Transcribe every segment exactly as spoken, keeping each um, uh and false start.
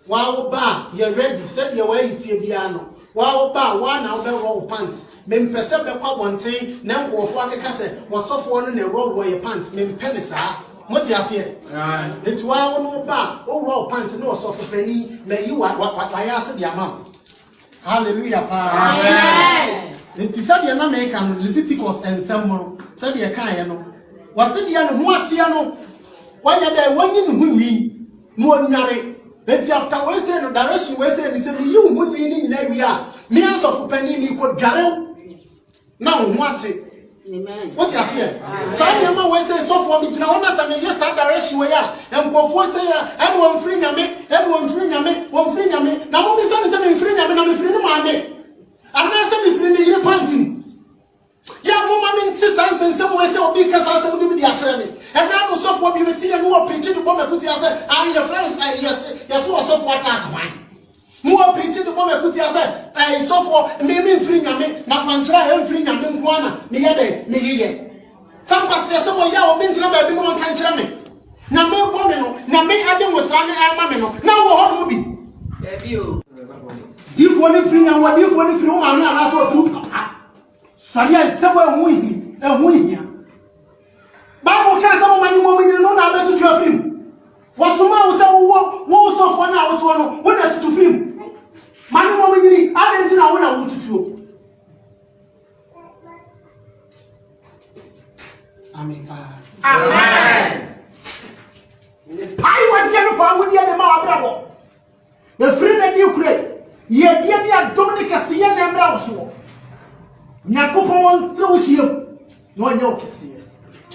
Wa wo ba, yɛ ready, sɛdeɛ wɔayi tie biara no. Wa wo ba, wo ara na wobɛworɔ wo pants. Mempɛ sɛ ɛbɛkɔ abɔnten na nkurɔfoɔ akeka sɛ w'asɔfoɔ no na ɛworɔworɔ yɛn pants. Mempɛ no saa. Mote aseɛ? Aye. Enti wo ara wo na wo ba, woworɔ wo pants na ɔsɔfo panin, mayi wa, wa, wa, wayɛ ase de ama wo. Hallelujah paa. Amen. Enti sɛdeɛ na meka no, Leviticus nsɛm mu no, sɛdeɛ ɛkaeɛ no, wɔse deɛ ne ho ateɛ no, wanyɛ dɛ, wanyi ne ho nwi, na wannware. Enti after wei sei no, direction wei sei ne sɛ meyi wo ho nwi ne nyinaa wie a, me asɔfo panin, mekɔdware wo na wo ho ate. Amen. Wote aseɛ? Amen. Saa nneɛma wei sei, sɔfoɔ, megyina hɔ na sɛ meyɛ saa direction wei a, nkurɔfoɔ sei a, ɛne wɔmfiri Nyame, ɛne wɔmfiri Nyame, wɔmfiri Nyame. Na mommisa ne sɛ memfiri Nyame, na mefiri ne maame, anaasɛ mefiri ne yere pants mu? Yɛ momma mente saa nsɛnsɛm wei sei, obi reka saa nsɛm no bi de akyerɛ me. Ɛnɛ ano sɔfoɔ bi mete yɛ ne wɔpreachi de bɔ m'akotia sɛ, aye, yɛfrɛ no, aye, yɛse, yɛse ɔsɔfoɔ Ataa Zaman. Ne wɔpreachi de bɔ m'akotia sɛ, aye, sɔfoɔ, me, memfiri Nyame, na kwankyerɛ a, ɛmfiri Nyame nko ara na meyɛ dɛ, meyeyɛ. Saa nkwaseasɛm wei a, obi ntena baabi na wanka nkyerɛ me. Nyame bɔ me no, Nyame ade nwosra no ama me no, na wowɔ hɔ nom bi? Daabi o. Difoɔ no firi Nyame hɔ, difoɔ no firi wo maame anaasɛ ɔfiri wo papa? Sɔre a, nsɛm a ɛho nhia, ɛho nhia. Bible ka sɛ momma ne wɔn nyini no na abɛtutu afiri mu. Wɔsomaa wo sɛ wowɔ, wo sɔfoɔ no a wotoɔ no, wo na tutu firi mu. Ma ne wɔn nyini, adɛn nti na wo na wotutuo? Amen paa. Amen. Ayi, wɔgye no fa wo deɛ ne ma w'abrabɔ. Ɛfiri nnɛ de rekɔ, yɛ deɛ ne adom ne kɛseyɛ na ɛmmra wo soɔ. Nyankopɔn wɔntra wo hyiam na ɔnyɛ wo kɛseyɛ.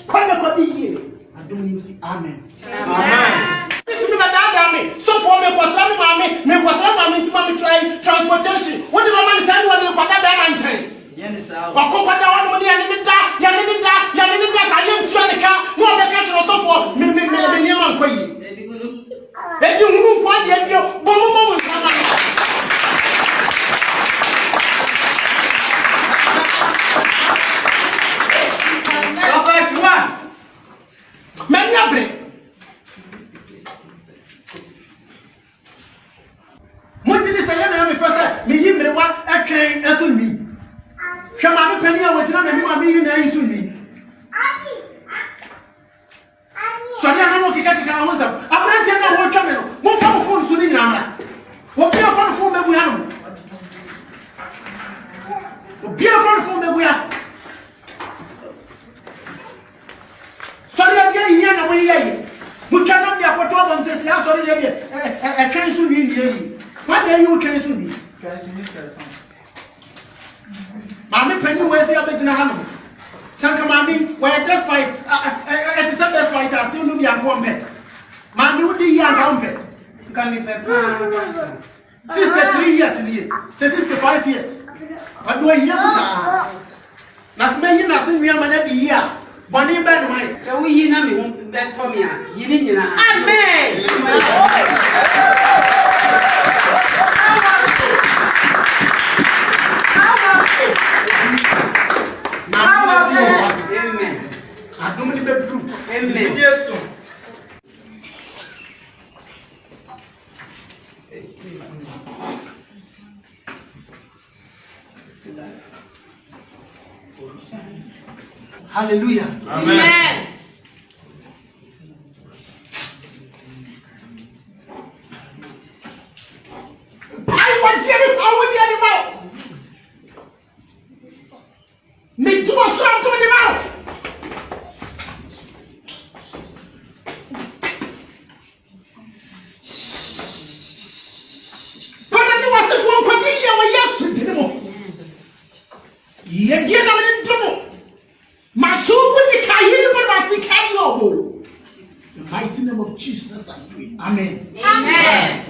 Kɔ na kɔdi yie. Adom ne nti, amen. Amen. Metumi bɛdaadaa me sɔfoɔ, mekɔsra me maame, mekɔsra me maame nti ma me try transportation. Wode bɛma no saa ne wɔde rekɔda bɛɛma nkyɛn. Wakɔ kɔda hɔnom ne yɛne no da, yɛne no da, yɛne no da, saa yɛntua ne ka na wabɛka kyerɛ ɔsɔfoɔ, me, me, me, me nneɛma nkɔ yie. Edi hunu nko ara deɛ ɛdi o, bɔ mo bɔ mo nsa ma no. Prophet Juan. M'ani abere. Mogye di sɛ yɛ na yɛ mefɛ sɛ meyi mmerewa ɛkɛn ɛso nwi. Hwɛ maame panin a wɔgyina m'anim a meyi n'ayi so nwi. Sɔre a na wɔkekakeka ho nsɛm. Aberanteɛ no a wɔretwa me no, momfa mo phone so no nyinaa mmra. Obiara mfa ne phone mmɛbue ano. Obiara mfa ne phone mmɛbue ano. Sɔre a deɛ yɛ na wɔyɛ yɛ. Motwa nam de akɔto abɔnten sɛ asɔre deɛ deɛ ɛkɛn so nwi deɛ yi. Fa deɛ yi wo kɛn so nwi. Maame panin wei sei abɛgyina hanom. Sɛ anka maame wei, despite, a, a, a, ɛte sɛ despite ase no bi anka ɔmpɛ. Maame wode yi anka ɔmpɛ. Nka mepɛ paa. Sixty three years nie. Sɛ sixty five years. Ɔde ɔhia bi saa. Na sɛ mayi n'ase nwi ama no adi yi a, bɔne bɛn na mayɛ? Sɛ woyi na me ho bɛtɔ me a, yi ne nyinaa. Amen. Amen. Adom ne bɛduru. Amen. Yesu. Hallelujah. Amen. Mpaebɔ gye ne fa wo deɛ ne ma wo. Ne dwuma so adom ne ma wo. Fa na ne w'asefoɔ nkɔ ne yɛ wɔ Yesu din mu. Yɛ deɛ na mene dom. Masuku ni kayi ni masuku kayi obo. The mighty name of Jesus, I pray. Amen. Amen.